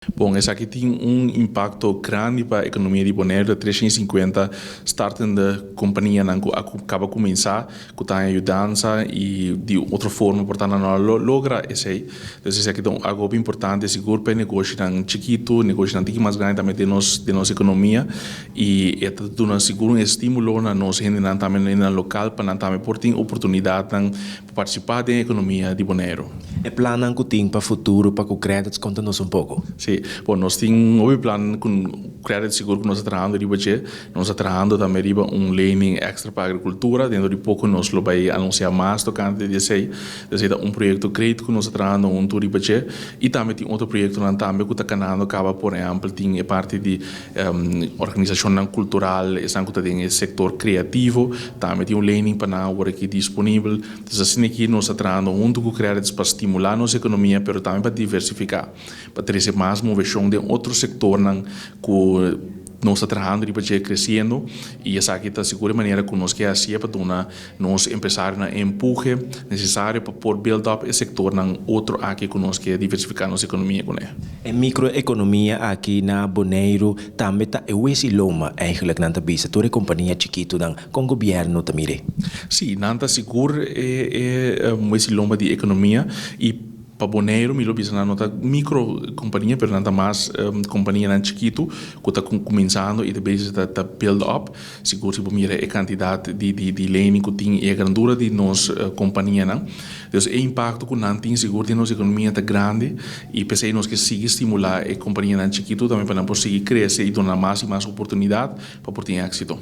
Bon, esaki tin un impakto grandi pa ekonomia di Boneiru. 350 startende kompanianan ku a kaba kuminsá, ku ta haña yudansa i di otro forma por ta nan no a logra esei. Dus esaki ta un algu hopi importante sigur pa e negoshinan chikitu, negoshinan tiki mas grandi tambe den nos ekonomia, i e ta duna sigur un estímulo na nos hendenan tambe, hendenan lokal, pa nan tambe por tin oportunidatnan pa partisipá den ekonomia di Boneiru. E plannan ku tin pa futuro pa ku Qredits, konta nos un poko. Si, bon, nos tin un plan ku Qredits sigur ku nos ta trahando riba dje. Nos ta trahando tambe riba un lening èkstra pa agrikultura. Dentro di poko nos lo bai anunsiá mas tokante di esei. Esei ta un proyekto great ku nos ta trahando huntu riba dje. I tambe tin otro proyektonan tambe ku ta kanando kaba. Por ehèmpel, tin e parti di organisashonnan kultural, esnan ku ta den e sektor kreativo, tambe tin un lening pa nan awor aki disponibel. Entonces, asina aki nos ta trahando huntu ku Qredits pa stimulá nos ekonomia, pero tambe pa diversifiká, pa trese mas moveshon den otro sektornan ku nos ta trahando riba dje kresiendo, i esaki ta sigur e manera ku nos ke hasié pa duna nos empresarionan e empuhe nesesario pa por build up e sektornan otro aki ku nos ke diversifiká nos ekonomia kuné. E mikroekonomia aki na Boneiru tambe ta e wes'i lomba, eigenlijk nan ta bisa, tur e kompania chikitunan, kon gobièrnu ta mir'é? Si, nan ta sigur e wes'i lomba di ekonomia, i pa Boneiru mi lo bisa nan no ta mikro kompania, pero nan ta mas kompanianan chikitu ku ta kuminsando i ta bezig ta build up. Sigur si bo mira e kantidat di lening ku tin i e grandura di nos kompanianan. Dus e impakto ku nan tin sigur den nos ekonomia ta grandi, i p'esei nos ke sigui stimulá e kompanianan chikitu tambe pa nan por sigui krese i duna mas i mas oportunidat pa por tin éksito.